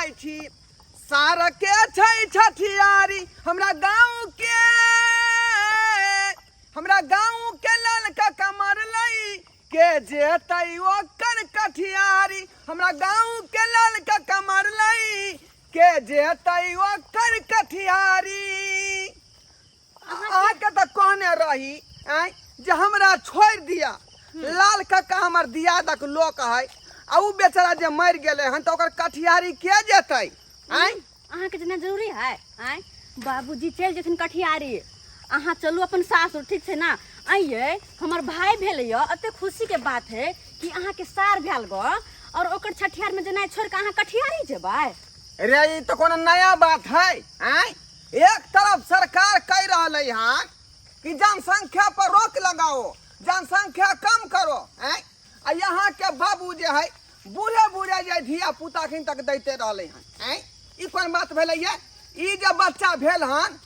जाइ छी। सार के छै छठियारी हमरा गाँव के, हमरा गाँव के लाल काका मरलै के जेतै ओकर कठियारी। हमरा गाँव के लाल काका मरलै के जेतै ओकर कठियारी। अहाँके तऽ कहने रही आँय जे हमरा छोड़ि दिअ, लाल कक्का हमर दियादक लोक है आ उ बेचारा जे मरि गेलै हन तऽ ओकर कठियारी के जेतै? आँय अहाँके जेना जरूरी है? आँय बाबूजी चलि जेथिन कठियारी, अहाँ चलू अपन सासुर, ठीक छै ना? आइए हमर भाई भेलै यऽ, एते खुशीके बात है कि अहाँके सार भेल गो और ओकर छठियारमे जेनाइ छोड़ि कऽ अहाँ कठियारी जेबै? रे ई तऽ कोनो नया बात है? आँय एक तरफ सरकार कहि रहल है कि जनसंख्या पर रोक लगाओ, जनसंख्या कम करो, आँय आ यहाँ के बाबू जे है बूढ़े बूढ़े जे धिया पुता अखन तक दैते रहलै हन। आँय ई कोन बात भेलै? ये ई जे बच्चा भेल हन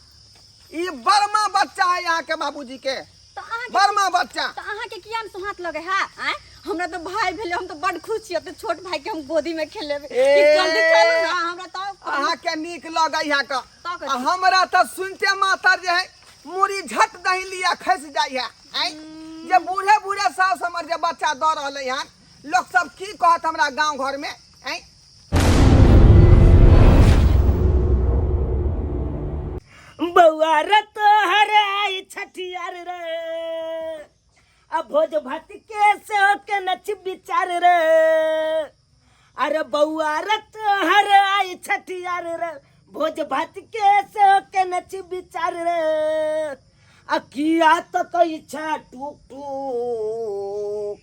ई बर्मा बच्चा है यहाँ के बाबूजी के, तऽ अहाँके बर्मा बच्चा। तऽ अहाँके किया ने सोहात लगे है? आँय हमरा तऽ भाई भेलै, हम तऽ बड खुश छी, अपने छोट भाई के हम गोदी में खेलेबै। ए! कि जल्दी चलू ना, हमरा तऽ अहाँके नीक लगै है का? तऽ कथी? आ हमरा तऽ सुनते मातर जे है मुड़ी झट दही लिया खसि जाइ है। आँय जे बूढ़े बूढ़े सास हमर जे बच्चा दऽ रहलै हन, लोक सब की कहत हमरा गाँव घर में? आँय बौआ रे तोहर आई छठियार रे, आ भोज भात के से के नच विचार रे। अरे बौआ रे तोहर आई छठियार रे, भोज भात के से के नच विचार रे। आ किया तो कही छा टूक टूक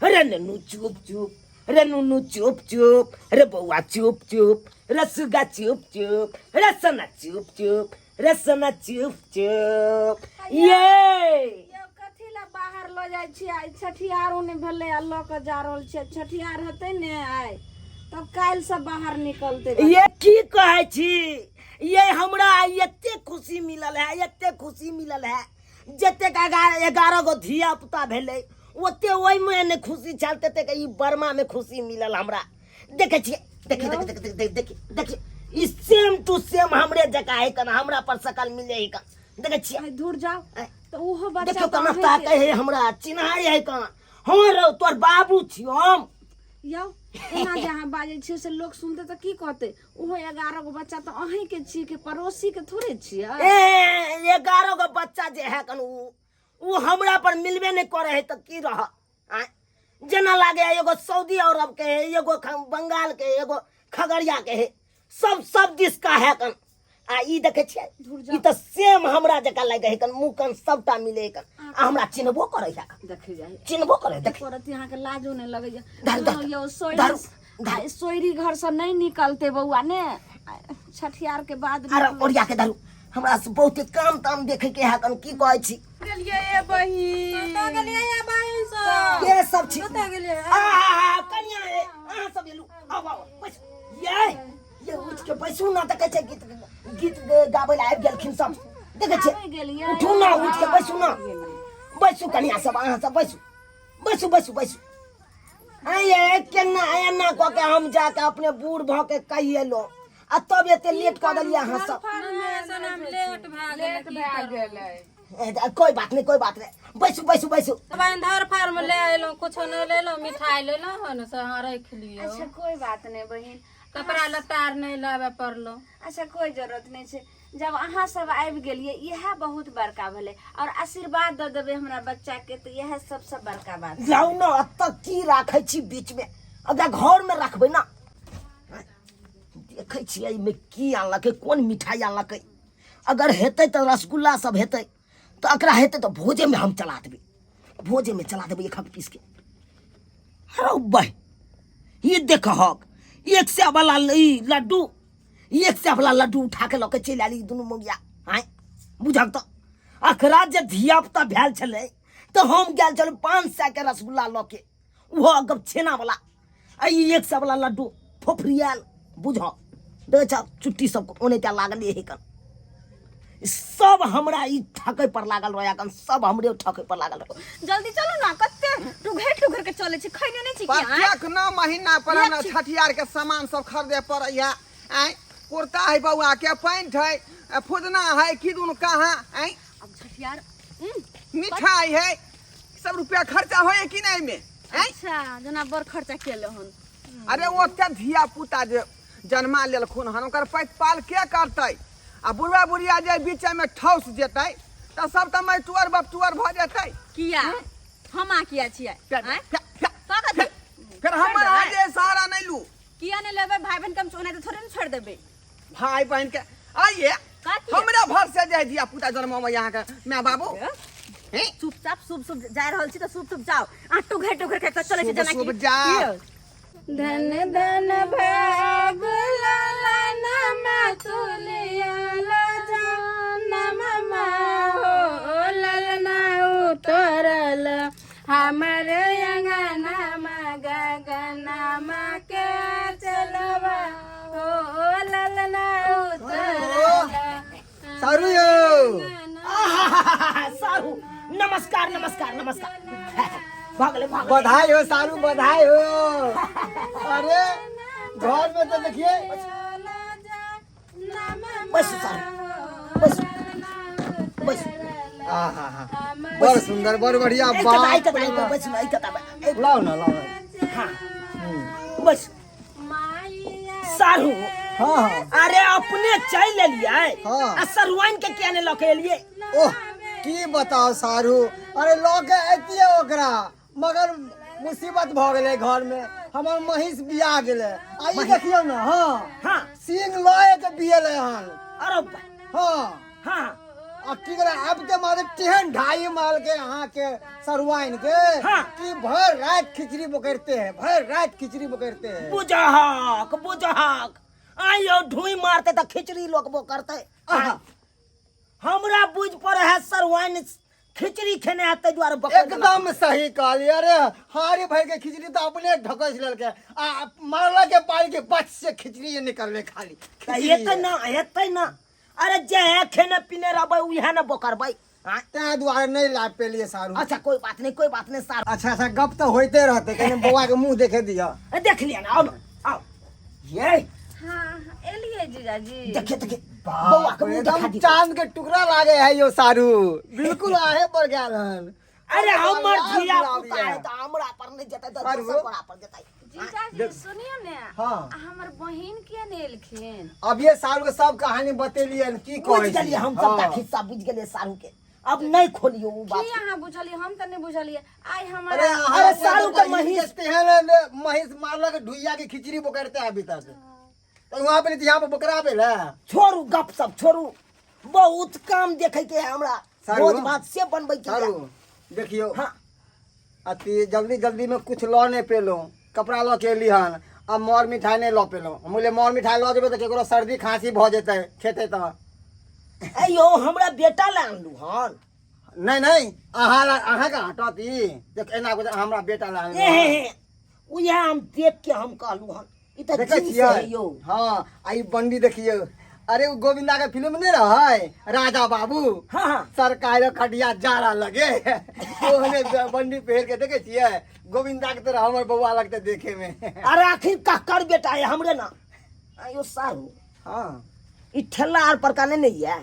रे, ननू चुप चुप रे, नुनू चुप चुप रे, बौआ चुप चुप रे, सुगा चुप चुप रे, सना चुप चुप रे, सना चुप चुप। ये यौ कथी लए बाहर लऽ जाइ छियै? आइ छठियारो नहि भेलै आ लऽ कऽ जा रहल छियै। छठियार हेतै ने आइ, तब काल्हिसँ बाहर निकलतै। ये की कहै छी? ये हमरा आइ एते खुशी मिलल है, एते खुशी मिलल है, जतेक 11 गो धिया पुता भेलै ओते ओहिमे नहि खुशी छल ततेक ई बर्मा में खुशी मिलल हमरा। देखै छियै, देखिए देखिए देखिए देखिए देखिए देखिए, ई सेम टू सेम हमरे जकाँ है कन, हमरा पर सकल मिले है कन। देखै छियै? आइ दूर जाउ आँय। तऽ ओहो बच्चा देखियौ तऽ कना अहींके- ताकै है हमरा, चिन्हाइ है कन। हँ रौ, तोहर बाबू छियौ हम। यौ एना जे अहाँ बाजै छियै से लोक सुनतै तऽ की कहतै? ओहो 11 गो बच्चा तऽ अहींके छियै कि पड़ोसीके थोड़े छियै? ए 11 गो बच्चा जे है कन उ हमरा पर मिलबे नहि करे है तऽ की रह? आँय जेना लागे है एगो सऊदी अरब के है, एगो बंगाल के है, एगो खगड़िया के है, सब सब दिस का है कन। आ ई देखे छियै, धुर जाउ। ई तऽ सेम हमरा जकाँ लागे है कन, मुँह कन सबटा मिले है कन, आ हमरा चिन्हबो करे है कन। देखै जाइ चिन्हबो करे, देख करत अहाँके लाजो नहि लगैया। धर, धर, यौ धर, सोयरी आ सोयरी घरसँ नहि निकलतै बौआ ने छठियार के बाद। अरे ओरिया के धरू, हमरा से बहुते काम ताम देखे के है कन। की कहै छी? गेलियै ए बहिन, कतऽ गेलियै ए बहिन सब? के सब छी? कतऽ गेलियै? आ आ, कनिया ए, अहाँ सब एलू, आउ आउ बैसू। ये ये उठ के बैसू ना, देखै छै गीत गीत गाबै लए आबि गेलखिन सब। देखै छियै? आबि गेलियै। उठू ना, उठ के बैसू ना, बैसू कनिया सब, अहाँ सब बैसू बैसू बैसू बैसू। आइए केना एना कऽ के हम जाके अपने बूढ़ भऽ के कहि एलहुँ आ तब एते लेट कऽ देलियै अहाँ सब। लेट भए गेलै। लेट भए गेलै। ए, कोई बात नहीं, कोई बात नहीं, बैसू बैसू बैसू। बहिन धर फार्म ले एलहुँ, कुछो नहि लेलहुँ, मिठाई लेलहुँ हन से अहाँ राखि लियौ। अच्छा कोई बात नहीं बहिन। कपड़ा लत्ता आर नहि लाबे पड़लो। अच्छा कोई जरूरत नहीं छै, जब अहाँ सब आबि गेलियै इएह बहुत बड़का भेलै, और आशीर्वाद दऽ देबै हमरा बच्चा के तऽ इएह सबसँ बड़का बात। जाउ ने, एतऽ की राखै छी बीच में? अगर घर में रखबै ना। देखै छियै एहिमे की आनलकै, कोन मिठाई आनलकै। अगर हेतै तऽ रसगुल्ला सब हेतै तऽ एकरा हेतै तऽ भोजेमे हम चला देबै, भोजेमे चला देबै एक पीस के। अरे बह ई देखहक, 100 वाला ई लड्डू, 100 वाला लड्डू उठा के लऽ के चलि आयल ई दुनू मौगिया। आँय बुझक तऽ अखरा जे धिया पुता भेल छलै तऽ हम गेल छलहुँ 500 के रसगुल्ला लऽ के, ओहो अगब छेना वाला, आ ई 100 वाला लड्डू फोफरियाल। बुझ देखै छह चुट्टी सब ओनाहिते लागल हे कन। सब हमरा ई ठकै पर लागल रहै अखन, सब हमरे ठकै पर लागल रहै। जल्दी चलू ना, कते टुघर टुघर के चले छी, खैने नहीं छी की? आँय? प्रत्येक 9 महीना पर हमरा छठियार के सामान सब खरीदे पड़ैया। आँय, कुर्ता है बौआ के, पैंट है, फुदना है, की दुन कहाँ। आँय? अब छठियार मिठाई है, सब रुपया खर्चा होय कि नहीं में? आँय? अच्छा, जना बड़ खर्चा केले हन। अरे, ओते धिया पुता जे जन्मा लेलखुन हन, ओकर पाल के करतै? आ बुढ़वा बुढ़िया जे बीच में ठौस जेतै तऽ सब तऽ मैटुअर बपटुअर भऽ जेतै। किया, हम आ किया छियै? आँय? का कथी? फेर हमर अहाँ जे सहारा नहि लू। किया नहीं लेबै? भाई बहन के हम ओनाहिते थोड़े ने छोड़ देबै। भाई बहन के आइए। कथी? हमरा भर से जे धिया पुता जन्म यहाँ के माय बाबू हैं? चुपचाप शुभ शुभ जा रहल छी तऽ शुभ शुभ जाओ। आ टुघर टुघर के चलै छी शुभ जेना शुभ कि जाओ। धन धन भाग लाला नमा तुलिया नमा हो ललना उतरल हमर अंगनामा गगनामा के चलवा हो ललना उतरल। सारू यौ। आहा, सारू, नमस्कार नमस्कार नमस्कार। भऽ गेलै, भऽ गेलै। बधाई हो सारू, बधाई हो। अरे, घर में तो देखिए। बैसू सारू, बैसू बैसू। आहा, बड़ सुंदर, बड़ बढ़िया। एक कता एक बाप कता रे एक बाप। बैसू ना, एक कता लाओ ना, लाओ ना। हाँ, बस सारू। हाँ हाँ अरे, अपने चल लेलियै? हाँ। आ सरुआइन के किया ने लऽ के एलियै? ओह, की बताओ सारू, अरे लऽ के अतियै ओकरा, मगर मुसीबत भऽ गेलै घर में। हमर महींस बिया गेलै आ ई देखियौ ने, हाँ, सींग लए के बियेलै हन। अरे हाँ। आ की करे, आब के मारे तेहन ढाई माल के अहाँ के सरुआइन के कि भर रात खिचड़ी बोकरते हैं, भर रात खिचड़ी बोकरते हैं। बुझहक बुझहक, आइयो ढुई मारते तऽ खिचड़ी लोकबो करते। आहा। हमरा बुझ पड़े है सरुआइन खिचड़ी खेने है, ताहि दुआरे बकैर देलक। एकदम सही कहलियै। अरे, हारी भर के खिचड़ी तो अपने ढकस लेलकै आ मारला के पारी के बच से खिचड़ी ये निकलले खाली तऽ खिचड़ी। हेतै ना, हेतै ना। अरे, जे है खेने पीने रहबै उएह ने बोकरबै। आँय? ताहि दुआरे नहीं ला पेलिए सारू। अच्छा, कोई बात नहीं, कोई बात नहीं सारू। अच्छा अच्छा, गप तो होते रहते, कने बौआ के मुंह देखे दिया। ए, देख लिया ना, आओ ना, आओ ये। हाँ, एलियै जीजाजी। देखिए देखिए, बौआ के मुंह देखा एकदम दियौ। चांद के टुकड़ा लागे है यो सारू, बिल्कुल आहे पर गेल हन। अरे, हमर लाल धिया गुलाबी पुता है। है तऽ हमरा पर नहि जेतै तऽ सारू। दोसर गोरा पर जेतै। जीजाजी, सुनियो ने। हाँ। आ हमर बहिन किया ने एलखिन? अब ये सारू के सब कहानी बतेलियन, की बुझ कहै गेलियै छी? हम सबटा हाँ। खिस्सा बुझि गेलियै सारू के, अब नहि खोलियौ ओ बात। की अहाँ बुझलियै? हम तऽ नहि बुझलियै आइ अरे हमरा। अहाँ अरे, सारू के महींस- तेहन ने महींस मारलक, ढुइया के खिचड़ी बोकरते अभी तक, तो वहाँ पे नहीं, यहाँ पे बोकरा भेल है। छोड़ू गप सब छोड़ू, बहुत काम देखे के है हमरा। सारू। भोज भात से बनबै के है। सारू, देखियो। हाँ। अति जल्दी जल्दी में कुछ लऽ नहीं पेलहुँ, कपड़ा लऽ के एली हन आ मर मिठाई नहीं लऽ पेलहुँ। हम बोले मर मिठाई लऽ जेबै तऽ केकरो सर्दी खांसी भऽ जेतै, खेतै तऽ। अयो, हमरा बेटा लए आनलू हन? नहीं नहीं, अहाँ ला, अहाँके हटत ई देख, एना कुछ हमरा बेटा ला आनलहुँ ए हन। हे, उएह हम देख के हम कहलू हन, ई तऽ देखै जींस छियै है यौ। हाँ, आ ई बंडी देखियौ। अरे, ओ गोविंदा के फिल्म नहीं रहै राजा बाबू? हाँ हाँ सरकार खटिया जाड़ा लगे, ओहने बंडी पहिर के देखै छियै, गोविंदा के तरह हमर बौआ लगतै देखे में। अरे, आखिर ककर बेटा है? हमरे ना। आयो सारू। हाँ। ई ठेला आर पर का नहीं नहीं है?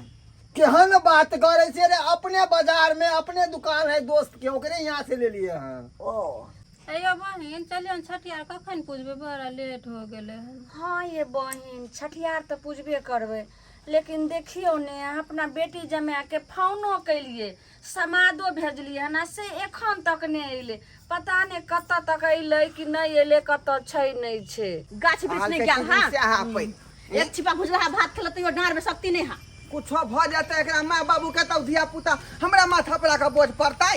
केहन बात करे छियै रे, अपने बाजार में अपने दुकान है दोस्त के, ओकरे यहाँ से ले लिए हैं। ओ। अयो बहिन, चलियौ छठियार कखन पूजबै? बड़ा लेट हो गेलै हन। हाँ ये बहिन, छठियार तऽ पूजबे करबै, लेकिन देखियौ ने, अहाँ अपना बेटी जमाके फोनो केलियै, समादो भेजलियै हन, आ से एखन तक नहि अयलै। पता नहि कतऽ तक अयलै कि नहि अयलै, कतऽ छै नहि छै। गाछ वृक्ष नहीं गेल। हाँ। से अहाँ पैघ। एक छिपा भुजला भात खेल तैयो डाँड़ में शक्ति नहीं हा। कुछो भऽ जेतै एकरा माय बाबू के तब धिया पुता हमरा माथा पर आके बोझ पड़तै।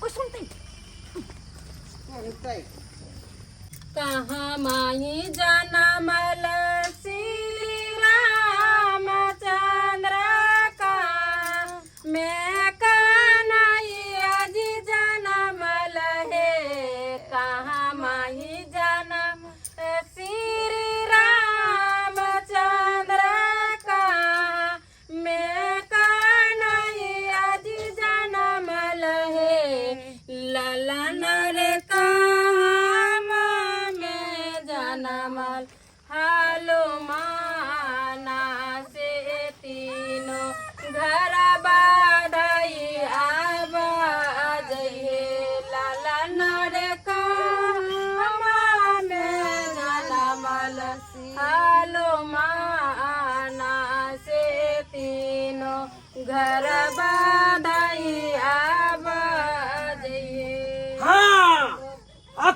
कोई सुनते? सुनतै। कहाँ माई जनमल श्री रामचंद्र का मैं कन्हैया जी जनमल हे, कहाँ माई जनम श्री रामचंद्र का मैं।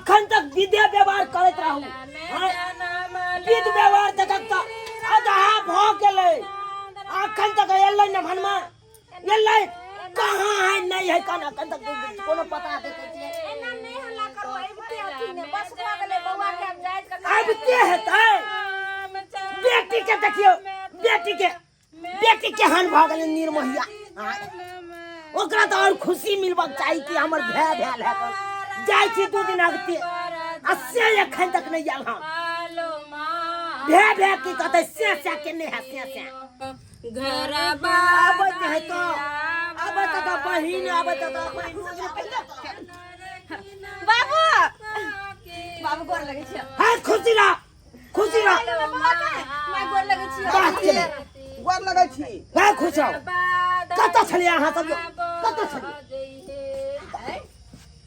अखन तक विधे व्यवहार करैत रहू। आँय, विध व्यवहार देखक तऽ अदहा भऽ गेलै, अखन तक एलै ने भनमा एलै कहाँ है नहीं है कहाँ, अखन तक कोनो पता देखै छियै। एना नहि हल्ला करू, अबिते हथिन ने, बस भऽ गेलै बौआ के आब जाइत कऽ। आबिते हेतै। बेटी के देखियौ, बेटी के, बेटी केहन भऽ गेलै निर्मोहिया। आँय, ओकरा तऽ आओर खुशी मिलबाक चाही कि हमर भाय भेल है। जाइ छी 2 दिन अगते आ से एखन तक नहि आयल हन। भे भे की कहतै से से के नहि है से से घर आबैत है तऽ आबैत तऽ बहिन आबैत तऽ बहिन। बाबू, बाबू, गोर लगै छियै। है, खुशी रह, खुशी रह। माय, गोर लगै छियै। बात के नहि। गोर लगै छी। है, खुश रहो। कतऽ छलियै अहाँ सब यौ? कतऽ छलियै?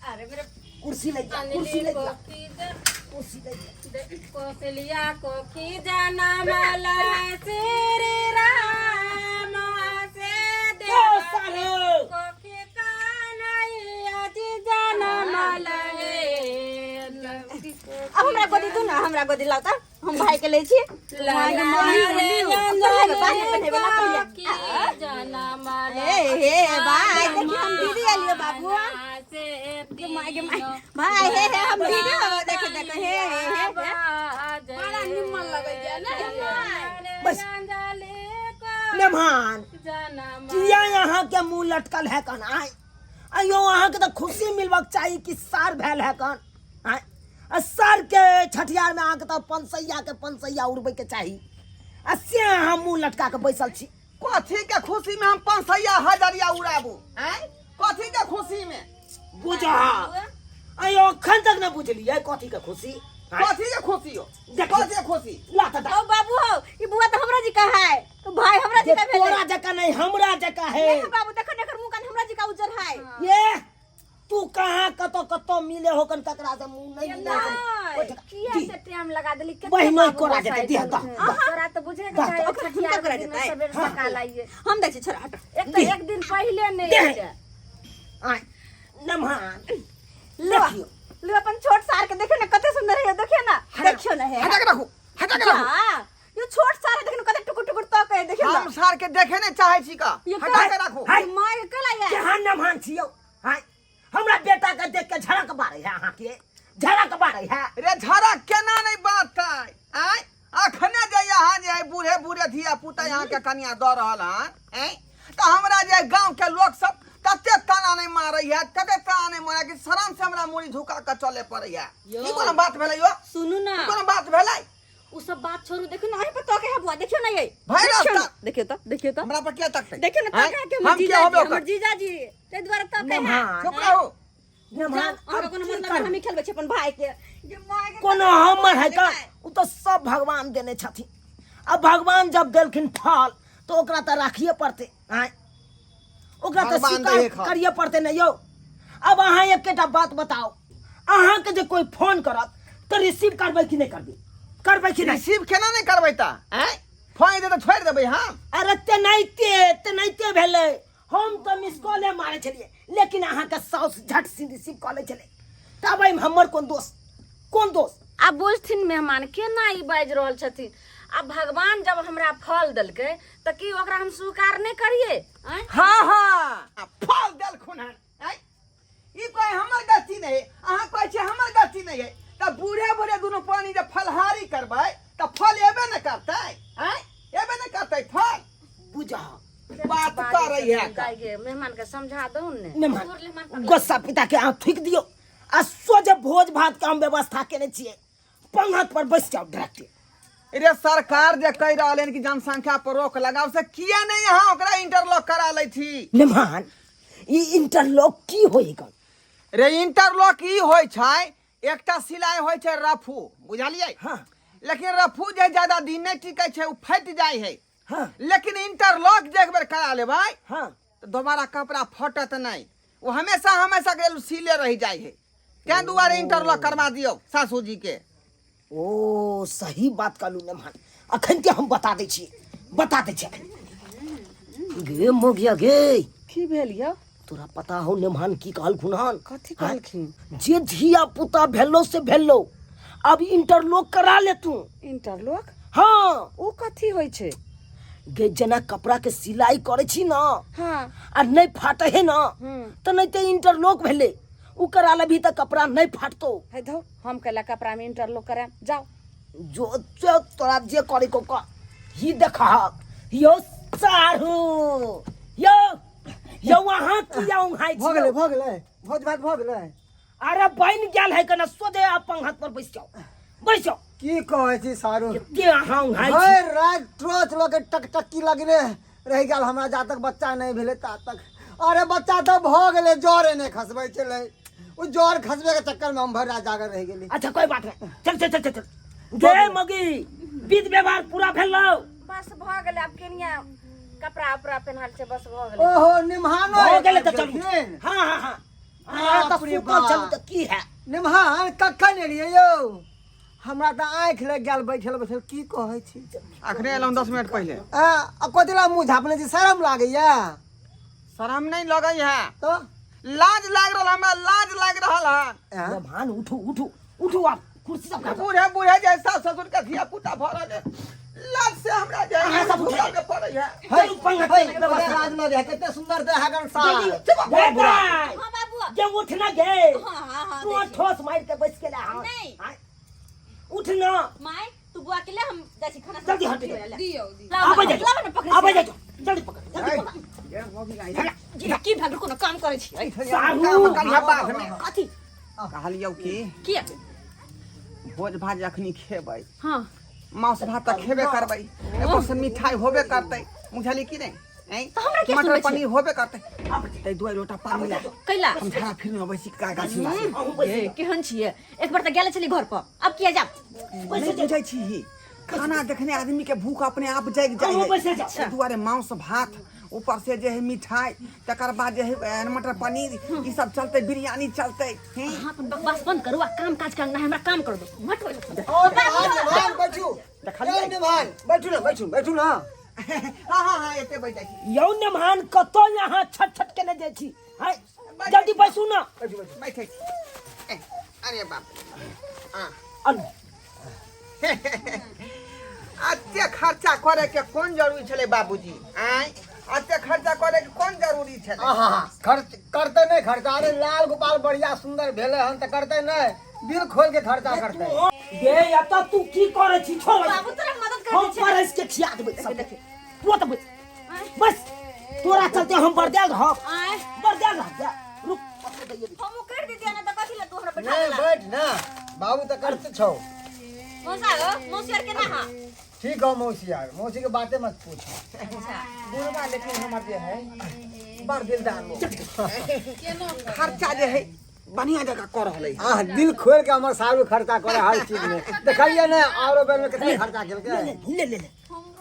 अरे मेरे कुर्सी ले जा, कुर्सी ले जा, कुर्सी ले जा। कोसलिया कोखी जनमल श्री राम से ओ देव सालो कोखी कान्हैया जी जनमल हे। अब हमरा गोदी दू ना, हमरा गोदी लाउ तऽ हम भाई के लै छी। ए हे भाई, देखी हम दीदी आलियो बाबू। गे माय, गे माय, भाई, हे हे, हम दीदी हो। देखो देखो, हे हे हे हे। बड़ा निमन लगैया ने। बस मेहमान, किया यहाँ के मुंह लटकल है कन? आय अयो, अहाँ के तऽ खुशी मिलबाक चाही कि सार भेल है कन। आय, आ सार के छठियार में अहाँ के तऽ पंसैया के पंसैया उड़बै के चाही, आ से अहाँ मुंह लटका के बैसल छी। कथी के खुशी में हम 500 हजरिया उड़ाबू? आँय, कथी के खुशी में? बुझा अयो, अखन तक न बुझलियै कथी के खुशी? आँय, कथी के खुशी हो? देखियौ। कथी के खुशी? ला तऽ ओ बाबू हो, ई बुआ तऽ हमरा जी का है, तो भाई हमरा जी जे का भेलै। तोरा जकाँ नहीं, हमरा जकाँ है। नहीं बाबू, देखो ने एकर मुंह कान हमरा जी का उज्जर है। ये तू कहाँ कतौ कतौ मिले होकन, ककरा से मुंह नहीं मिले होकन। ओहि ठिका- किया दी। से टाइम लगा देली? कते बहिन बाबू कोरा बसाइ जेतै, दिह, दह, छलखिन। दह। तोरा तऽ बुझे के दह, चाही, दह। छठियार हुनका कोरा के दिन जेतै। सबेर सकाल आइए। हम दै छी, छोड़ा, हट। एक तऽ एक दिन पहिले नहि दे। अइले। आय नमहान, लो। देखियौ। लो, अपन छोट सार के देखियो ने, कते सुंदर है, देखियो ना, देखियो ना है। हटा के रखू, हटा के रखू। हाँ, यो छोट सार है, देखियो ना, कते टुकुर टुकुर तक है, देखियो ना। हम सार के देखे नहीं चाहे छी का। ये हटा के रखू। हाय। माय के कला है। केहन नमहान छियौ? हाय, हमरा बेटा के देख के झड़क बारै है, अहाँ के झड़क बारै है। रे, झड़क केना नहीं बाजतै? आँय, अखने जे यहाँ जे है बूढ़े बूढ़े धिया पुता यहाँ के कनिया दऽ रहल हन, आँय, तऽ हमरा जे गांव के लोक सब तते ताना नहीं मारै है, तते ताना नहीं मारै कि शरम से हमरा मुड़ी झुका के चले पड़ै है। यौ। ई कोनो बात भेलै यौ? सुनू ना। ई कोनो बात भेलै? उ सब बात छोड़ू, देखियो ना, अहीं पर तके है बुआ, देखियो ना ये। भाई देखियो रास्ता। ना, देखियो तो, देखियो तो। हमरा पर किया तकतै? देखियो ना, आँय? तके है कि हमर हम जीजा किया जी, होबे हमर ओकर? जीजा जी, ताहि दुआरे तके है। नमहान, चुप रहू। नमहान, अहाँके अब कोनो की मतलब करबै? हम ही खेलबै छी अपन भाई के। ये माय के। कोनो हमर है का? उ तऽ सब भगवान देने छथिन। अब भगवान जब देलखिन फल तऽ ओकरा तऽ राखिए पड़तै। आँय, ओकरा तऽ भगवान स्वीकार दैहे खा। करिए पड़तै ने यौ। अब अहाँ एकेटा बात बताउ, अहाँके जे कोइ फोन करत तऽ रिसीव करबै कि नहि करबै? करबै कि नहि? रिसीव केना नहि करबै तऽ? आँय, फोन एतै तऽ छोड़ि देबै हम? अरे तेनाहिते तेनाहिते भेलै। हम तऽ मिस कॉले मारै छलियै, लेकिन अहाँके साउस झट से रिसीव कऽ लै छलै। तब एहिमे हमर कोन दोष, कोन दोष? आब बुझथिन मेहमान, केना ई बाजि रहल छथिन। आब भगवान जब हमरा फल देलकै तऽ की ओकरा हम स्वीकार नहि करियै? आँय? हाँ हाँ, फल देलखुन हन। आँय, ई कोई हमर गलती नहीं है, अहाँ कहै छियै हमर गलती नहीं है, तऽ बूढ़े बूढ़े दुनू प्राणी जे फलहारी करबै तऽ फल एबे ने करतै? आँय, एबे ने करतै फल। बुझा बात करै है। दाइ गे, मेहमान के समझा दू ने। मेहमान, गुस्सा पिता के अहाँ थूकि दियौ आ सोझे भोज भात के हम व्यवस्था केने छियै, पंगत पर बैस जाउ डायरेक्ट। रे, सरकार जे कहि रहल हन कि जनसंख्या पर रोक लगाओ, से किया नहीं यहाँ ओकरा इंटरलॉक करा लै छी? मेहमान, ई इंटरलॉक की होई गन? रे, इंटरलॉक ई होइ छै, एकटा सिलाई होइ छै रफू, बुझलियै? हाँ। लेकिन रफू जे ज्यादा दिन नहि टिकै छै, ओ फाटि जाइ है। हाँ। लेकिन इंटरलॉक जे एक बेर करा लेबै, हाँ, तऽ दोबारा कपड़ा फटत नहि, ओ हमेशा हमेशा के लेल सीले रहि जाइ है। तें दुआरे इंटरलॉक करवा दियौ सासू जी के। ओ सही बात कहलू मेहमान। अखन के हम बता दै छी, बता दै छी अखन। गे मोगिया गे, की भेल यौ? तोरा पता हो नेमान की कहलखुन हन? कथी कहलखिन? जे धिया पुता भेलो से भेलो, अब इंटरलॉक करा ले तू। इंटरलॉक? हाँ। ओ कथी होइ छै? गे जेना कपड़ा के सिलाई करे छी ना, हाँ, आ नहीं फाटे है ना, हम्म। तो नहीं तो इंटरलॉक भेले, उ करा लेबही त कपड़ा नहीं फाटतो। है धौ, हम कैला कपड़ा में इंटरलॉक करायब, जाओ। जो जो तोरा जे करे को कर। ही देखा यो सारू यो यो वहां किया उहाई। भऽ गेलै, भऽ गेलै, भोज भात भऽ गेलै। अरे बन गेल है कना सोझे आप पंखा पर बैस जाओ, बैस जाओ। की कहै छी सारू? के अहाँ उहाई छी? भरि राति ट्रच लऽ के टकटकी लगने रहि गेल हमरा, जा तक बच्चा नहि भेलै ता तक। अरे बच्चा तऽ भऽ गेलै, जरे नहि खसबै छलै, ओ जर खसबै के चक्कर में हम भरि राति जागल रहि गेली। अच्छा कोई बात नहीं, चल चल चल चल चल। गे मगी विध व्यवहार पूरा भेलो? बस भऽ गेलै, आब केनिया कपड़ा उपड़ा पेन्हल छै, बस भऽ गेलै। ओहो निम्हानो भऽ गेलै तऽ चलू। गेलखिन। हाँ हाँ हाँ हाँ, तऽ बाप रे सुतल बाप। चलू तऽ की है। निम्हान कखन एलियै यौ? हमरा तऽ आँखि लागि गेल बैठल बैठल। की कहै छी? अखने एलहुँ 10 मिनट पहिले। आ आ कथी ला मुँह झापने छी, शरम लागैया? शरम नहीं लगै है। तऽ लाज लाग रहल हमरा, लाज लाग रहल है। आँ? निम्हान उठू उठू उठू, आप कुर्सी सब काटो। बूढ़े बूढ़े जे सास ससुर के धिया पुता भऽ रहल है, लाज से हमरा जे अहाँ सब उठे। के पड़ै है। है, चलू पंखा है, के व्यवस्था। लाज न रहे, कते सुंदर देह हगन साल। गे दाइ, हाँ बाबू। जे उठ ना गे। हाँ हाँ हाँ। तू देखिए। ठोस मार के बैस गेला। हाँ नहीं। हाँ। उठ ना। माय तू बुआ के ले, हम जाइ छी खाना। जल्दी हट जा। दियौ दियौ। आबै जा, लाबऽ ने पकड़ै आबै छी। जा, जल्दी पकड़, जल्दी पकड़। की भए गेल? कोनो काम करै छी? सारू। काम करिहे बाद में। कथी? कहलियौ की किया? भोज भात जखनी खेबै, हाँ, मांस भात तऽ खेबे करबै, ऊपर से मिठाई होबे करतै, बुझली कि नहि? ऐं? तऽ हमरा किया मटर सुनबै छी? पनीर होबे करतै, ताहि दुआरे लोटा पानी ला। कैला? हम झाड़ा फिर अबै छी गाछी में। ए, केहन छियै? एक बार तऽ गेल छली घर पर, अब किया जाब? नहि बुझै छी, खाना देखने आदमी के भूख अपने आप जागि जाइ अहूँ है। बैसे जाउ। एहि दुआरे मांस भात, ऊपर से जे है मिठाई, तकर बाद जे है मटर पनीर, ई सब चलतै, बिरयानी चलतै, हैं? अहाँ अपन बकवास बंद करू आ काम काज करना है, हमरा काम कर दो मत होइल। और निम्हान बैठू। देखलियै? यौ निम्हान बैठू ना, बैठू बैठू ना। हाँ हाँ हाँ, एते बैठ जाइ छी। यौ निम्हान, कतौ यहाँ छट छट केने जाइ छी? हाय, जल्दी बैसू ना। बैठू बैठू। बैठै छी। ए, अरे बाप रे। हाँ। अनु। एते खर्चा करे के कोन जरूरी छलै बाबूजी? आँय, एते खर्चा करे के कोन जरूरी छलै? आहा, खर्च करते नहीं खर्चा? अरे लाल गोपाल बढ़िया सुंदर भेले हन तऽ करते नहीं, दिल खोल के खर्चा करते। गे एतऽ तू की करै छी? छोड़। बाबू तोरा मदद कर हम दै छै। परस के खिया देबै सब। तू तऽ बैस बस, तोरा चलते हम बरदेल रहब। आँय? बरदेल रह जा, रुक, पकड़ दैयै। हम कर दीजिए ना तऽ कथी ला तू हमरा बैठा नहीं देला? बैठ ना बाबू, तऽ करते छौ। मौसा हो, मौसी आर केना? हाँ ठीक हो मौसी यार, मौसी के बातें मत पूछो। अच्छा। बुढ़वा लेकिन हमर जे है बड़ दिलदार लोग, खर्चा जे है बढ़िया जगह कर रहलै है। आह, दिल खोल के हमर सारू खर्चा करे हर चीज में, देखलिए ने आरो बेर में कितना खर्चा केलकै। ले ले ले ले,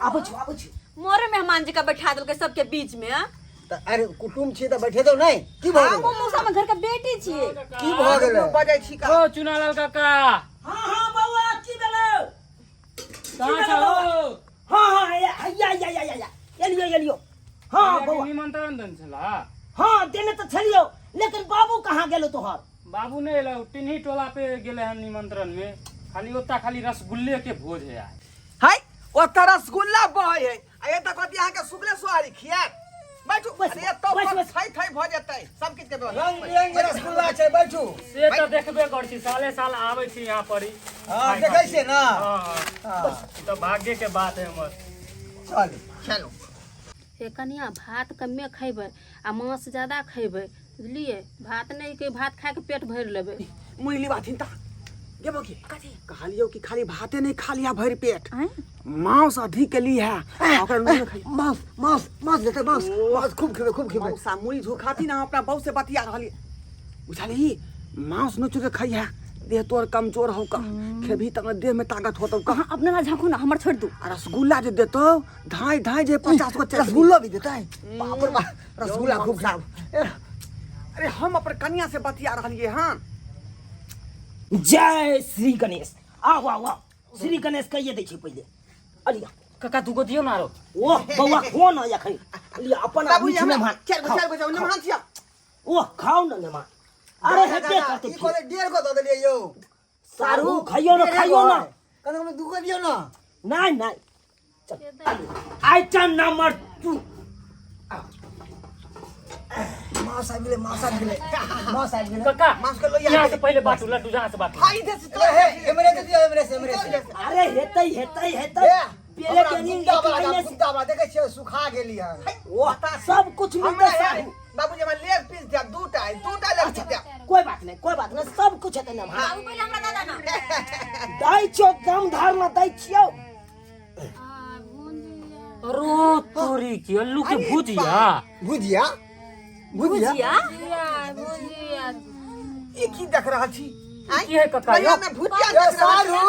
आबै छी आबै छी। मोरे मेहमान जी का बैठा देलकै सबके बीच में, हाँ? तऽ अरे कुटुम छी तऽ बैठे दो नहीं, की भऽ हम गेलै? मौसा में घर के बेटी छियै। की भऽ गेलै? बजै छी का? ओ चुनालाल काका। हाँ हाँ बौआ, की भेलौ? कहाँ छौ? हाँ हाँ, या या या या या, एलियो एलियो, हाँ बौआ। निमंत्रण देने छला? हाँ देने तऽ छलियौ, लेकिन बाबू कहाँ गेलो तोहर? बाबू नहि एलै, टिन्ही टोला पे गेलै हन निमंत्रण में, खाली ओता खाली रसगुल्ले के भोज है आइ। है ओतऽ रसगुल्ला बहै है आ एतऽ कथी अहाँके सुगले सोहारी खियात? बैठू। बस, अरे एतऽ बस, पर बस। थै थै भऽ जेतै सब किछु के व्यवस्था। रंग बिरंग के रसगुल्ला छै, बैठू। से तऽ देखबे करै छी, साले साल आबै छी यहाँ पर ही। हाँ देखै छियै ना। हाँ हाँ। हाँ। ई तऽ भाग्य के बात है हमर। चल। चलू। हे कनिया, भात कमे खयबै आ मांस जादा खयबै, बुझलियै? भात नहि के भात खाके पेट भरि लेबै। मुरली बाथिन ता गेबो की कहलियौ कि खाली भाते नहीं खा लिया भरि पेट, मांस अधिक के ली है आ ओकरा नून खाई। मांस मांस मांस देतै, मांस मांस खूब खेबै, खूब खेबै। मौसा मुड़ी झोखाती ना, अपना बहू से बतिया रहली, बुझलही? मांस नोच के खइहा, देह तोर कमजोर हौ का, खेबही तब ने देह में ताकत होतौ का। अहाँ अपना ला झाँकू ना, हमर छोड़ दू। आ रसगुल्ला जे देतौ धाय धाय जे 50 गो चटनी। रसगुल्ला भी देतै? बाप रे बाप, रसगुल्ला खूब खाब। अरे हम अपन कनिया से बतिया रहलियै हन। जय श्री गणेश, आउ आउ आउ, श्री गणेश कहिए दै छै पहिले, अलिया। काका, दूगो दियौ ना आरो। ओह बौआ, खो न एखन, लिअ अपन बाबूजी आदमी छी हमरा मेहमान। चारि गो, चारि गो मेहमान छियै। ओ खाउ ने नेमा अरे हेबे करतै ई कहले डेढ़ गो दऽ देलियै यौ। सारू खाइयो ना, खाइयो ना। कम से कम दू गो दियौ ना। नहीं नहीं, चल आइटम नंबर 2। मांस आबि गेलै, मांस आबि गेलै, मांस आबि गेलै। काका, मांस के लोहिया। यहाँ से पहिले बाटू लड्डू, जहाँ से बाटू। हां, इधर से तो हे, एमरे के दियौ, एमरे से, एमरे से। अरे हेतै हेतै हेतै। ए, बेरे हमरा बेरी गुद्दा एक वाला महीने से गुद्दा वाला देखै छियै, सुखा गेली हन। ओ सब कुछ मिलतै हमरा सारू। बाबूजी, हमरा लेग पीस दिया दूटा, दूटा लेग पीस दिया। कोई बात नहीं, कोई बात नहीं, सब कुछ हेतै ना। बाबू, पहिले हमरा दादा ना। दै छियौ, दम धर ना, दै छियौ। रो तोरी के, अल्लू के भुजिया। भुजिया, भुजिया। भुजिया। ई की देख रहल छी? आँय? की है काका यौ? लोहिया में भुजिया ए, देख रहल छी। सारू,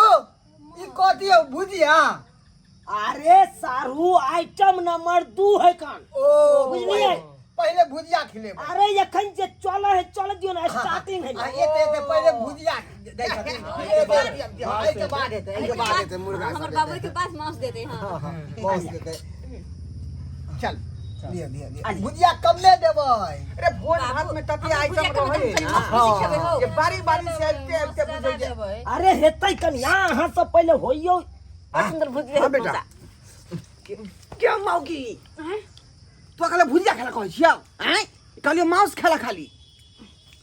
ई कथी हौ भुजिया? अरे सारू, आइटम नंबर 2 है कान। ओ। बुझलियै? पहिले भुजिया खिलेबै। अरे एखन जे चले है चले दियौ ना, स्टार्टिंग है। आ, एते एते पहिले भुजिया दै छथिन। एहिके बाद हेतै, एहिके बाद हेतै मुर्गा हमर सब। बाबू के पास मांस देते। हाँ। हाँ, मांस देतै। चल। लिअ लिअ लिअ, भुजिया कमे देबै। अरे भोज भात में तते हमरा आइटम भुजिया कमे रहे देबै, ना मांस बेसी खेबै हौ। जे बारी बारी से आबिते आबिते बुझै जे अरे हेतै कनिया, अहाँ सब पहिले होइयौ। बड़ सुंदर भुजिया हाँ है। बेटा। मौसा। क्या मौगी, तो अकेले भुजिया खेला कहै छियौ? आँय, कहलियौ मांस खेला खाली।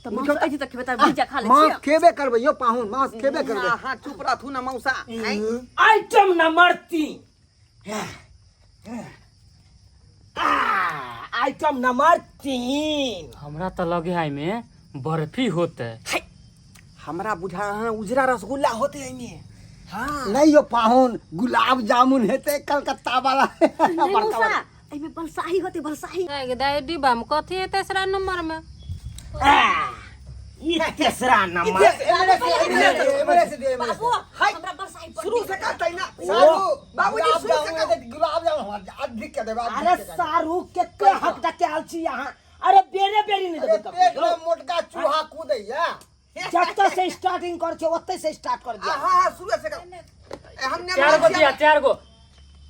तऽ मांस अछि तऽ खेबै, तऽ भुजिया खा लै मांस छियै। खेबे करबै यौ पाहुन, मांस खेबे करबै। हाँ हाँ, चुप रहथु ना मौसा। आँय? Item number 3, item number 3। हमरा तऽ लगे है में बर्फी होते। हमरा बुझा रहा है उजरा रसगुल्ला होते एहिमे। हाँ। नहीं यौ पाहुन, गुलाब जामुन हेतै कलकत्ता वाला। नहीं बड़का मौसा, वाला। एहिमे बलसाही होते, बलसाही। दाई, डिब्बा में कथी है तेसरा नंबर में? ई तेसरा नंबर। एमरे से, एमरे से, एमरे से दियौ, एमरे से। बाबू, हमरा बलसाही बड़ शुरू नीक से लगैया। करतै ना। सारू, बाबूजी, गुलाब शुरू से जामुन हेतै, गुलाब जामुन हमरा अधिक के देबै, अधिक अरे के देबै। सारू, केते हक डके आयल छी यहाँ? अरे बेरे बेरी नहीं अरे देबै पेट ककरो। में मोटका चूहा कूदैया। जतऽ से स्टार्टिंग कर छै ओतै से स्टार्ट कर दिया। हाँ हाँ, शुरू से कर। ए, हम ने चार गो दिया, चार गो।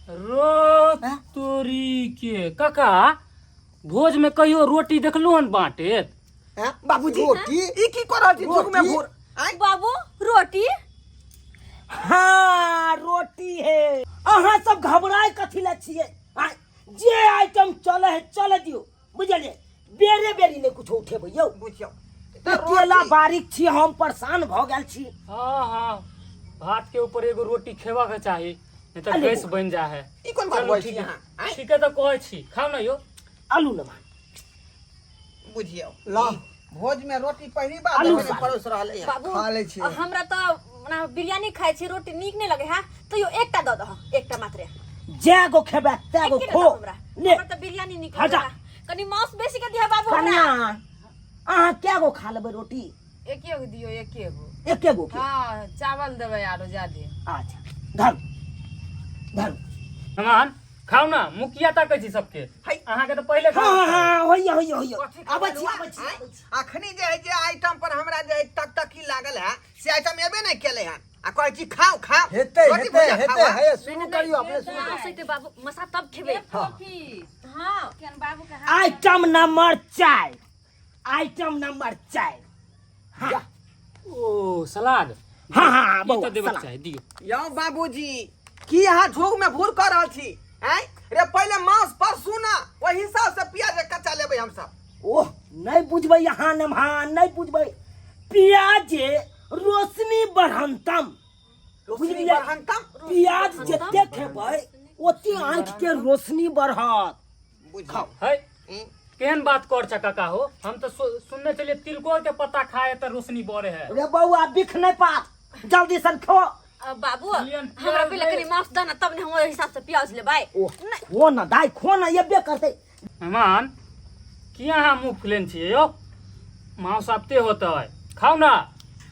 रो तोरी के काका, भोज में कहियो रोटी देखलू हन बाँटेत? हैं? बाबूजी, रोटी? ई की कर रहल छी झुक में रोटी? भूर? आँय? बाबू, रोटी? हाँ, रोटी है। अहाँ सब घबराए कथी ला छियै? आँय, जे आइटम चले है चले दियौ, बुझलियै? बेरे बेरी नहि कुछो उठेबै यौ। बुझियौ। अकेला बारीक छी हम, परेशान भऽ गेल छी। हाँ हाँ, भात के ऊपर एगो रोटी खेबा के चाही, नहीं तो अरे गैस बन जा है। ई कोन बात चलू कहै छी ठीक है। अहाँ? आँय? ठीके तऽ कहै छी, खाउ ना यौ। आलू नमा। बुझियौ। ला। भोज में रोटी पहली बार आलू देखै साग। परोस रहलै हन। बाबू, खा लै छियै। हमरा तऽ ना बिरयानी खाइ छी, रोटी नीक नहि लगे है, तैयो एकटा दऽ दह, एकटा मात्रे। जै गो खेबै तै गो एकेटा खो। दह हमरा। ले। हमरा तऽ बिरयानी नीक हटा। लगे। कनि मांस बेसी के दिह बाबू हमरा। कनिया, अहाँ कै गो खा लेबै रोटी? एके गो दियौ, एके गो। एके गो के? हाँ, चावल देबै आरो जादे। अच्छा, धरू धरू। मेहमान, खाउ ना, मुखिया ताकै छी सबके। अहाँके तऽ पहिले हाँ हाँ हाँ, होइया होइया होइया। कथी आबै छी, खाबै आबै छी। आँय? अखनी जे है जे आइटम पर हमरा जे है टकटकी लागल है से आइटम एबे नहि केलै हन आ कहै छी खाउ खाउ। हेतै रोटी हेतै भुजिया हेतै। खाउ, हे, शुरू करियौ, अपने शुरू। मांस हेतै बाबू, मसा तब खेबै। हाँ। केहन बाबू के हाथ। Item number 4, item number 4। हाँ। ओ सलाद। हाँ हाँ हाँ ई बौआ तऽ देबक सलाद। चाही, दियौ। यौ बाबूजी, की अहाँ झोग में भूर कर रहल छी? आँय रे, पहिले मांस परसू ना, ओहि हिसाब से प्याज कच्चा लेबै हमसब। ओह, नहीं बुझबै यहाँ नमहा, नहीं बुझबै। प्याज रोशनी बढ़ंतम। रोशनी बुझलियै? बढ़ंतम। प्याज जते खेबै ओते आँखि के रोशनी बढ़त। बुझियौ। है, केहन बात कर छ काका हो? हम तऽ सुनने छलियै तिलकोर के पत्ता खाए तऽ रोशनी बढ़े है। रे बौआ, बिख नहीं पात, जल्दी सन खो। बाबू, लियन, हमरा प्याज पहिले दे। कनि मांस दऽ ने, तब ने हम ओहि हिसाब से प्याज लेबै। ओ खो ना दाइ, खो ना, एबे करतै। मेहमान, किया अहाँ मुँह फुलेन छियै यौ? मांस आबते होतै, खाउ ना।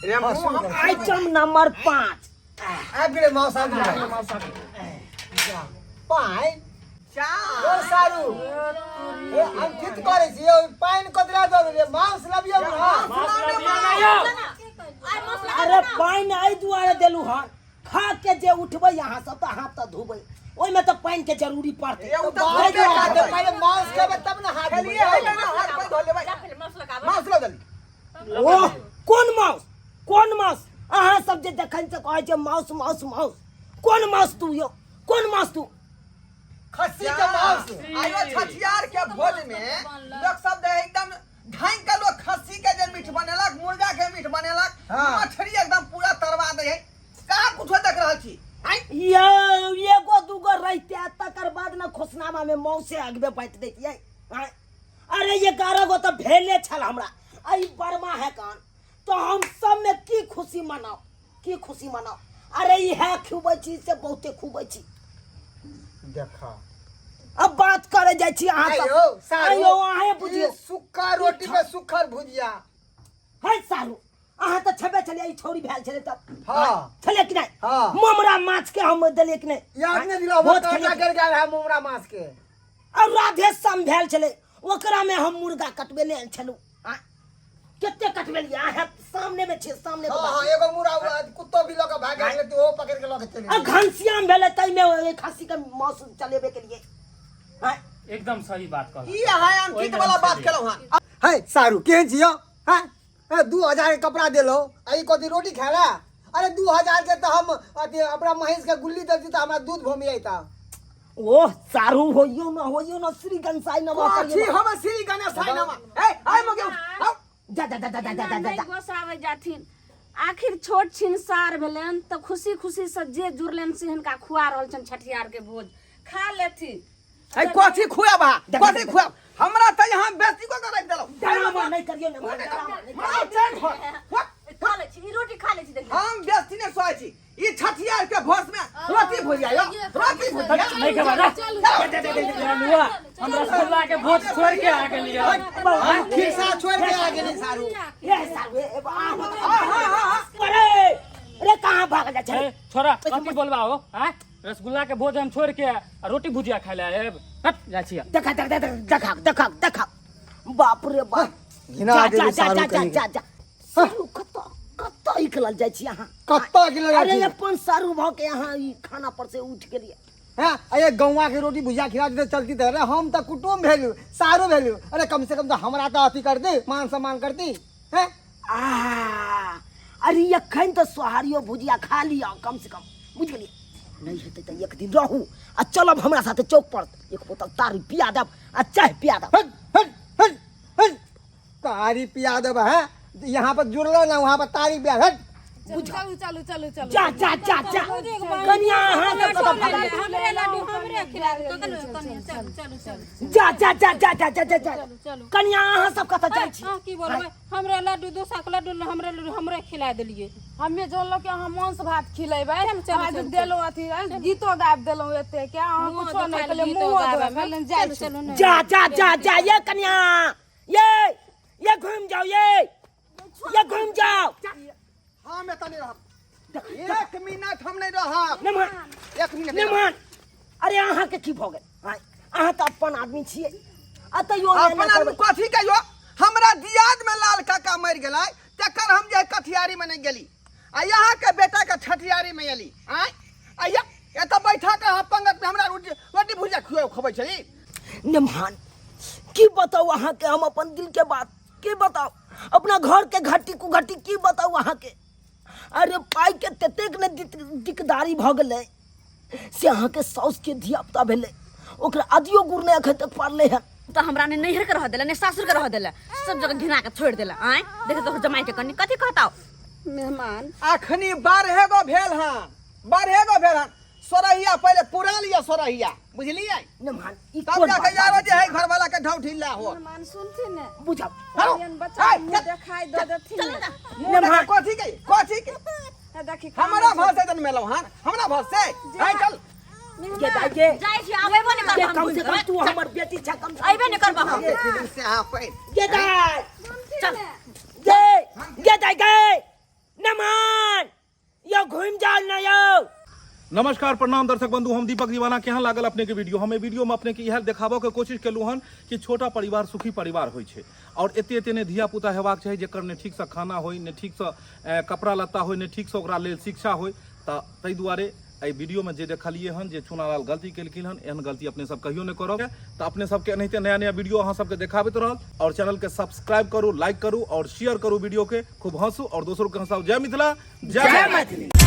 रे मुँह हम आइटम नंबर 5। आबि गेलै मांस, आबि गेलै मांस, आबि गेलै। पानि चार। ओ सारू, ए, हम ठीक करै छी यौ, पानि कतरा दऽ देलियै? मांस लबियौ ने। मांस लबियौ ना यौ। आइ मांस लगा। अरे पानि एहि दुआरे देलू हन, खा के जे उठबै अहाँ सब तऽ हाथ तऽ धोबै, ओहिमे तऽ पानि के जरूरी पड़तै। रे, उ तऽ बाहर धोबे खाते करबै। पहिले मांस खेबै तब ने हाथ खेलिए धोबै। है ना, हाथ पैर धो लेबै। जा पहिले मांस लगाबै। ओह कोन माउस कोन माउस अहाँ सब जे देखन से कहै छै माउस माउस माउस कोन माउस तू यो कोन माउस तू खस्सी के मांस आयो छठियार के भोज में लोग सब दे एकदम ढाई के लोग खस्सी के जे मीट बनेलक मुर्गा के मीट बनेलक हाँ। मछली एकदम पूरा तरवा दे है कहाँ कुछो देख रहल छी आँय? यौ एगो दूगो रहिते तकर बाद ने खुशनामा में मौसे अगबे बाँटि दैतियै आँय? अरे 11 गो तऽ भेले छल हमरा आ ई बर्मा है कान तो हम सब में की खुशी मनाओ की खुशी मनाओ अरे इएह खुबै छी से बहुते खुबै छी देखा अब बात करे जाइ छी अहाँ सब आयो सारू आयो अहें बुझियौ ई सुक्का रोटी पे सुखल भुजिया है सारू अहाँ तऽ छेबे छलियै ई छौरी भेल छलै तब हाँ। छलै कि नहि हाँ। ममरा माछ के हम देलियै कि नहि याद नहीं दिला बहुत काटा खेलियै। कर गेल है मुमरा मांस के और राधे श्याम भेल छलै ओकरा में हम मुर्गा कटबेने छलहुँ आँय? कते कटबेलियै अहाँ सामने में छियै सामने के हाँ बात। हाँ एगो मुरा कुत्तो भी लके भाग गेल तो ओ पकड़ के लके चले आ घनश्याम भेलै ताहिमे ओहि खस्सी के मांस चलेबे के लिए आँय? एकदम सही बात कहलहुँ ई अहाँ अंकित वाला बात केलहुँ हन है सारू केहन छियो हैं ए, 2000 के कपड़ा देलो आ ई कथी रोटी खाला अरे 2000 के तो हम अथी अपना महींस के गुल्ली देती तो हमरा दूध भूमि अइता ओह सारू होइयो न होइयो न श्री गणसाई नमः कथी करियो हम श्री गणेश नमः ए आइ मगे आउ जा जा जा जा जा जा जा नहि जा गोसाबै जाथिन आखिर छोट छिन सार भेलनि तऽ खुशी खुशी से जे जुड़लनि से हिनका खुआ रहल छनि छठियार के भोज खा लेथिन ए कथी खुआब अहाँ कथी खुआब हमरा तऽ यहाँ बेसी कऽ के राखि देलहुँ डरामा नहि करियो ने डरामा नहि करियौ। मार चैन हो खा लै छी ई रोटी खा लै छी देखियौ हम बेसी नहि सोचै छी ई छठियार के भोज में रोटी भुजिया यौ रोटी भुजिया नहीं खेबा जा चलुआ हम रसगुल्ला के भोज छोड़ के आ गेलियै खिस्सा छोड़ के आ गेली सारू ए सारू ए ए, आ, आ, अरे अरे कहाँ भाग जा छै ए, छोरा कथी बोलबा हो आँय रसगुल्ला के भोज हम छोड़ के आ रोटी भुजिया खाय ले आएब हट जाइ छियै देखा देखा देखा देखा देखा देखा बाप रे बाप घिना जा जा गेली जा सारू जा जा कहीं जा जा सारू कतऽ कतऽ निकलल जाइ छी अहाँ कतऽ गिनल जाइ अरे छी? अपन सारू भऽ के अहाँ ई खाना पर से उठि गेलियै हैं अरे गौवा के रोटी भुजिया खिला देते चलती तऽ अरे हम तऽ कुटुम्ब भेलू सारू भेलू अरे कम से कम तऽ हमरा तऽ अथी कर दे मान सम्मान करती हैं आ अरे एखन तऽ सोहारियो भुजिया खा लिअ कम से कम बुझि गेलियै नहि हेतै तऽ एक दिन रहू आ चलब हमरा साथे चौक पर एक बोतल तारी पिया देब आ चाय पिया देब हट हट हट हट तारी पिया देब हैं यहाँ पर जुड़लो ना वहाँ पर तारी पिया हट चलू चलू चलू चलू जा जा जा जा कनिया अहाँ सब कतऽ भागल हमरे लड्डू हमरे खिला दे चलू चलू चलू चलू जा जा जा जा जा जा जा जा चलू कनिया अहाँ सब कतऽ जाइ छी अहाँ की बोलबै हमरे लड्डू दोसर के लड्डू हमरे लड्डू हमरे खिला देलियै हमे जानलो कि अहाँ मांस भात खिलेबै चलू, चलू, अहाँ जे चलू, देलहुँ अथी गीतो गाबि देलहुँ एते के अहाँ मुँह कुछो नहि दुखायल कहलियै गीतो मुँहो गाबैमे। धोए जाइ चलू छी चलू नहि जा जा जा जा ये कनिया ये घूम जाओ ये घूम जाओ हम एतऽ नहि रहब एक मिनट हम नहि रहब नहीं मान एक मिनट नहीं मान अरे अहाँ के की भऽ गेल आँय, अहाँ तऽ अपन आदमी छियै आ तैयो एना अपन आदमी करबै। कथी कहियो हमरा दियाद में लाल काका मरि गेलै तकर हम जे कथियारी में नहि गेली आ यहाँ के बेटा के छठियारी में एली आँय आ ये एतऽ बैठा के अहाँ पंगत में हमरा रोटी रोटी भुजिया खुआ खबै छली निमान की बताउ अहाँके हम अपन दिल के बात की बताउ अपना घर के घटी कुघटी की बताउ अहाँके अरे पाइ के ततेक ने दिकदारी भऽ गेलै से अहाँके साउस के धिया पुता भेलै ओकरा आदियो गुड़ नहि एखन तक पड़लै हन तऽ हमरा ने नैहर के रह देला ने सासुर के रह देला सब जगह घिना के छोड़ देला आँय देख तो जमाई के कनी कथी कहताओ मेहमान अखनी 12 गो भेल हन 12 गो भेल हन सोरहिया पहिले पुरा लिअ सोरहिया बुझलियै निमान ई तब कोन जाके बात यारो जे है घरवाला के ढौ ढिल्ला हो मेहमान सुनथिन ने बुझब हेलो कहियन बच्चा के मुँह देखाइ दऽ देथिन ने मुँह देखा कथी के कथी के हे देखी हमरा भर से जन मेलौ हन हमरा भर से आइ चल के दाइ के जाइ छी आबेबो नहि के करब कम से कम तू हमर बेटी छ कम से अयबे नहि करब हम देखी से अहाँ पैन के दाइ चल के के दाइ के नमान यो घुमि जाओ ना यो नमस्कार प्रणाम दर्शक बंधु हम दीपक दीवाना केहन लागल अपने के वीडियो हम एहि वीडियो में अपने के इएह देखाबऽ के कोशिश केलहुँ हन कि छोटा परिवार सुखी परिवार होइ छै आओर एते एते नहि धिया पुता हेबाक चाही जकर ने ठीकसँ खाना होइ ने ठीकसँ कपड़ा लत्ता होइ ने ठीकसँ ओकरा लेल शिक्षा होइ तऽ ताहि दुआरे एहि वीडियोमे जे देखलियै हन जे चुनालाल गलती केलखिन हन, एहन गलती अपने सब कहियो नहि करब। तऽ अपने सबके एनाहिते नया नया वीडियो अहाँ सबके देखाबैत रहल। और चैनल के सब्सक्राइब करू, लाइक करू और शेयर करू वीडियो के। खूब हंसू और दोसरों के हंसाऊ। जय मिथिला, जय मैथिली।